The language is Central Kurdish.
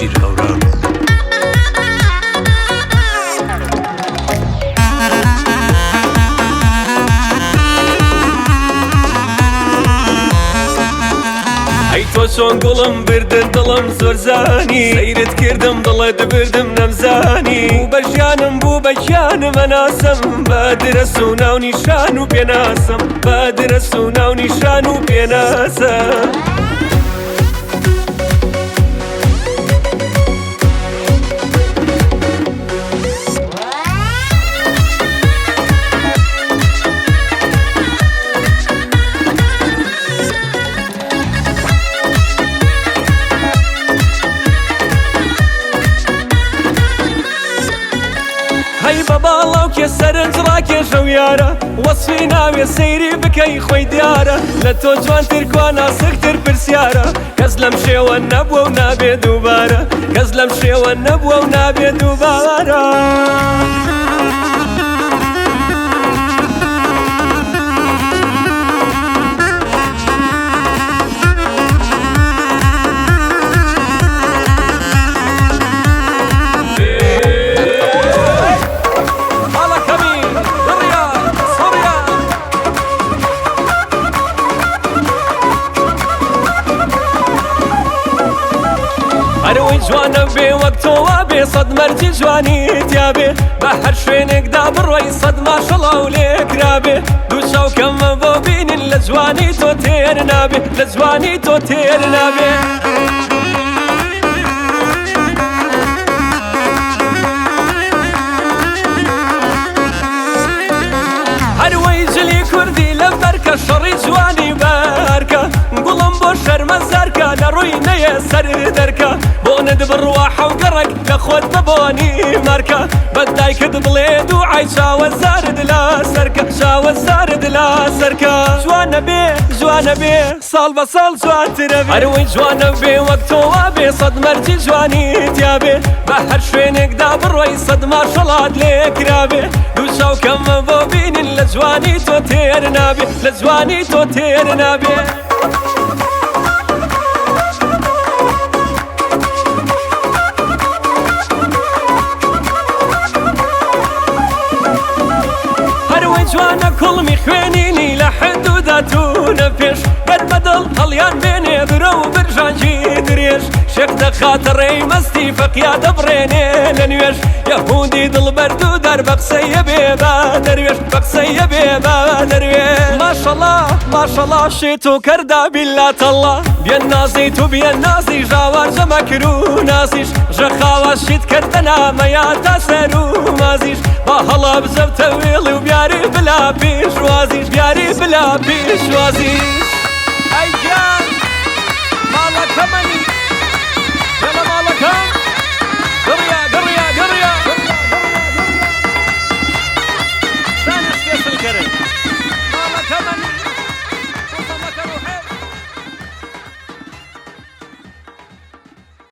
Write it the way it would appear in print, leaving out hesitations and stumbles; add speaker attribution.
Speaker 1: ژیر هەورام. ئەی تۆ چۆن گوڵم بردن دڵم زۆر زانی سەیرت کردم دڵت بردم نەمزانی بوو بە ژیانم بوو بە گیانم ئەناسم بە درەس و ناونیشان و پێناسم بە درەس و ناونیشان و پێناسم. هەی بە باڵاو کێ سەرنج ڕاکێشە و یارە وەسفی ناوێ سەیری بکەی خۆی دیارە لە تۆ جوانتر کوا ناسکتر پرسیارە کەس لەم شێوە نەبووە و نابێ دووبارە کەس لەم شێوە نەبووە و نابێ دووبارە. هەرەوەی جوانە بێ وەک تۆوا بێ سەد مەرجی جوانی تیاابێ بە هەر شوێنێکدا بڕۆی سەد ماشەڵاو لێکرابێ دوو چاو کەمە بۆ بینین لە جوانی تۆ تێر نابێ لە جوانی تۆ تێر نابێ. هەروەی جلی کوردی لە بەرکە شەڕی جوانی بەرکە گوڵم بۆ شەرمەزارکە لە ڕووی نەیە سەر دەرکە بۆنت بڕوا حەوگەڕک لە خۆت بەبۆنی مارکە بە دایکت بڵێ دوعای چاوە زارد لا سەرکە چاوە زارد لا سەرکە جوانە بێ جوانە بێ ساڵ بە ساڵ جوانترە بێ هەروەی جوانە بێ وەک تۆ وا بێ سەد مەرجی جوانی تیا بێ بە هەر شوێنێکدا بڕۆی سەد ماشەڵات لێ کرابێ دوو چاو کەمە بۆ بینین لە جوانی تۆ تێر نابێ لە جوانی تۆ تێر نابێ. هەروەی جوانە کوڵمی خوێنینی لە حدودا تونە پێش گەر بەدڵ هەڵیان بێنێ برۆ و برژانگی درێژ شێخ دەخاتە ڕێی مەستی فەقیا دەبڕێنێ لە نوێژ یەهودی دڵ بەرد و دار بە قسەیە بێ بە دەروێش بە قسەیە بێ بە دەروێش ماشەڵا ماشەڵا شێت و کەردا بیلا تەڵا بیەن نازی تو بیەن نازی ژاوار جەمەکر و نازیش ژەخاوە شیت کردە نامەیا تا سەر و مازیش با هەڵا بزەو تەویڵی و بیاری بلا پیشوازیش بیاری بلا پیشوازیش ئەی گیان.